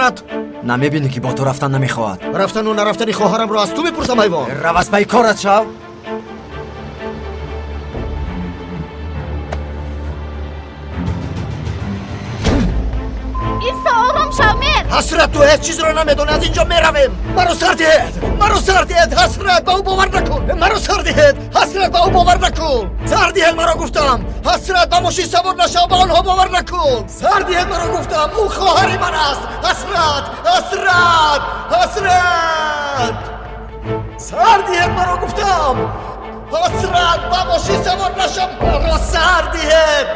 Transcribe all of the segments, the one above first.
Ҳасрат? Намебинӣ ки бо ту рафтан намехоҳад. Рафтану нарафтани хоҳарамро аз ту мепурсам, ҳайвон. Рав, аз пайи корат шав. Исо, ором шав, Мерд. Ҳасрат, ту ҳеҷ чизро намедонӣ. Аз инҷо меравем. Маро сар диҳед, маро сар диҳед. Ҳасрат, ба ӯ бовар накун. Маро сар диҳед. Ҳасрат, ба ӯ бовар накун. Сар диҳед маро, гуфтам. Ҳасрат, ба мошин савор нашав, ба онҳо бовар накун. Сар диҳед маро, гуфтам. Ӯ хоҳари ман аст. Ҳасрат, ҳасрат, ҳасрат, сар диҳед маро, гуфтам. Ҳасрат, ба мошин савор нашав. Маро сар диҳед.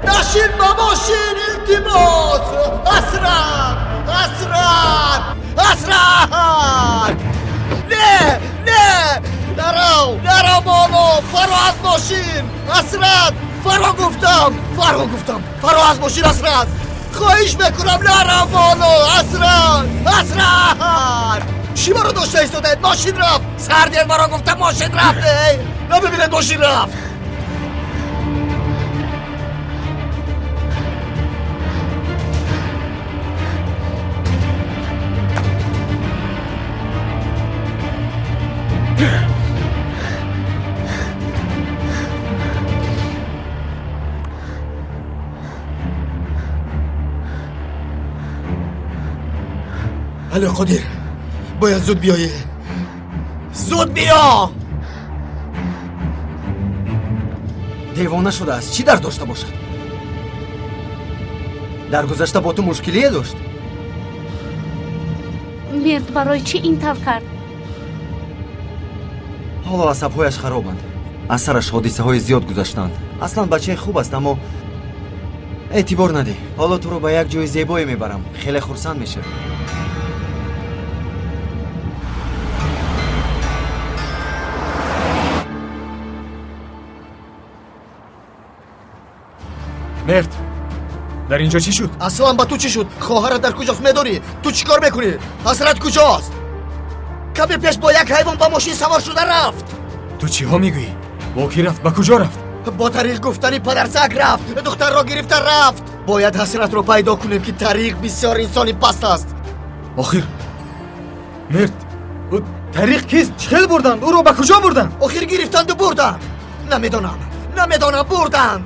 Нашин ба мошин, илтимос. Ҳасрат, ҳасрат, ҳасрат. Не, не, нарав, нарав боло. Фаро аз мошин. Ҳасрат, фаро гуфтам, фаро гуфтам, фаро аз мошин. Ҳасрат, хоҳиш мекунам, нарав боло. Ҳасрат, ҳасрат, чӣ маро дошта истодаед? Мошин рафт. Сар диҳед маро, гуфтам, мошин рафт. Эй, набибинед, мошин рафт. Алё, Қодир, бояд зуд биёӣ, зуд биё. Девона шудааст, чӣ дар дошта бошад? Дар гузашта бо ту мушкилие дошт? Мерд барои чӣ ин тавр кард? Ҳоло асабҳояш харобанд. Аз сараш ҳодисаҳои зиёд гузаштанд. Аслан бачаи хуб аст, аммо эътибор надеҳ. Ҳоло туро ба як ҷои зебое мебарам, хеле хурсанд мешавӣ. Мерд, дар инҷо чӣ шуд? Аслан ба ту чӣ шуд? Хоҳарат дар куҷост, медонӣ? Ту чӣ кор мекунӣ? Ҳасрат куҷост? Каме пеш бо як ҳайвон ба мошин савор шуда рафт. Ту чиҳо мегӯӣ? Бо кӣ рафт? Ба куҷо рафт? Бо тариқ гуфтани падарсаг рафт. Духтарро гирифта рафт. Бояд ҳасратро пайдо кунем, ки тариқ бисёр инсони паст аст. Охир, Мерд, ӯ тариқ кист? Чӣ хел бурданд? Ӯро ба куҷо бурданд? Охир гирифтанду бурданд. Намедонам, намедонам, бурданд.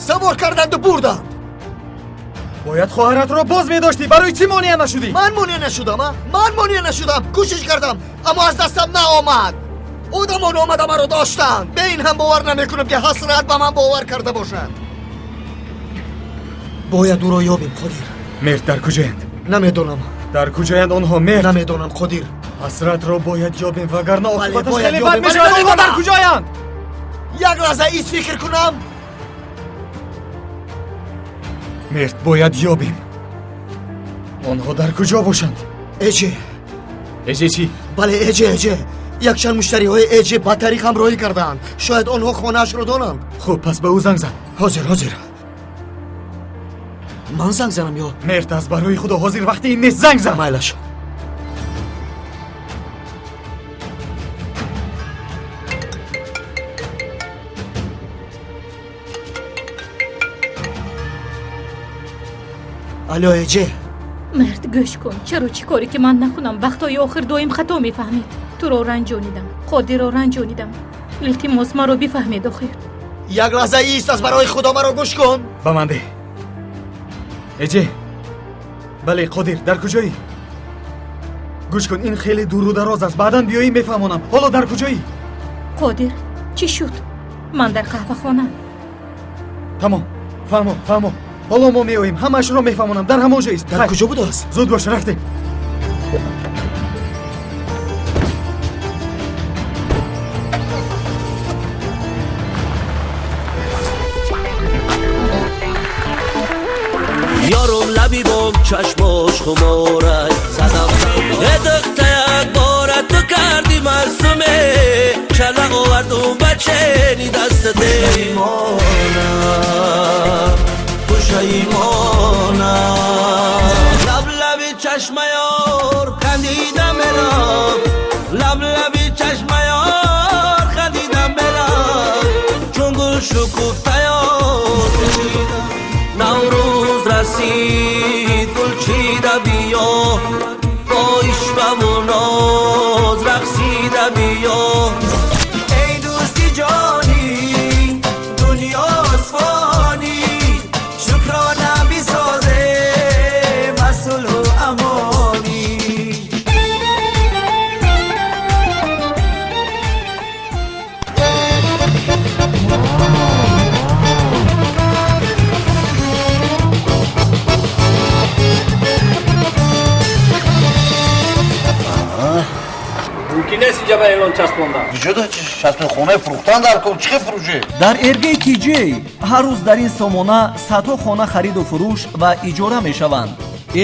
Савор карданду бурданд. Бояд хоҳаратро боз медоштӣ. Барои чӣ монеа нашудӣ? Ман монеа нашудам, а? Ман монеа нашудам. Кӯшиш кардам, аммо аз дастам наомад. Одамон омада маро доштанд. Бе ин ҳам бовар намекунам, ки ҳасрат ба ман бовар карда бошад. Бояд ӯро ёбем, Қодир. Мерд, дар куҷоянд? Намедонам. Дар куҷоянд онҳо, Мерд? Намедонам, Қодир. Ҳасратро бояд ёбем, вагарна Бале, оқибаташ бояд хеле бад ёбем. мешавад. Ман Онҳо дар намедонам. куҷоянд? Як лаҳза ист, фикр кунам. Мерд, бояд ёбем. Онҳо дар куҷо бошанд? Эҷе. Эҷе чӣ? Бале, эҷе, эҷе. Якчанд муштариҳои эҷе ба тариқ ҳамроҳӣ кардаанд. Шояд онҳо хонаашро донанд. Хуб, пас ба ӯ занг зан. Ҳозир, ҳозир. Ман занг занам ё? Мерд, аз барои худо, ҳозир вақти ин нест, занг зан. Майлаш. Алё, эҷе. Мерд, гӯш кун. Чаро чӣ коре ки ман накунам, вақтҳои охир доим хато мефаҳмед. Туро ранҷонидам, Қодирро ранҷонидам. Илтимос, маро бифаҳмед охир. Як лаҳза ист, аз барои худо маро гӯш кун. Ба ман деҳ. Эҷе. Бале, Қодир, дар куҷоӣ? Гӯш кун, ин хеле дуру дароз аст. Баъдан биёӣ, мефаҳмонам. Ҳоло дар куҷоӣ? Қодир, чӣ шуд? Ман дар қаҳвахона. Тамом, фаҳмо, фаҳмо. Ҳоло мо меоем, ҳамаашро мефаҳмонам. Дар ҳамон ҷо ист. Дар Хайр. куҷо будааст? Зуд бош, рафтем. Ёрум лаби бом, чашмош хуморай, задам эдухта як бора, ту карди марсуме, чала овардум ба чени дастате. Пушаймонам, лаб лаби чашмаёр хандидам мерам, лаб лаби чашмаёр хандидам мерам, чун гул шукуфтаёр. Наврӯз расид, гулчида биё. Ҷаба эълон часпондам. Куҷода часпи? Хонаи фурӯхтан дар кор, чӣ фурӯшӣ? Дар Эргей ТJ ҳар рӯз дар ин сомона садҳо хона хариду фурӯш ва иҷора мешаванд.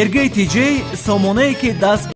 Эргей ТJ сомонае, ки даст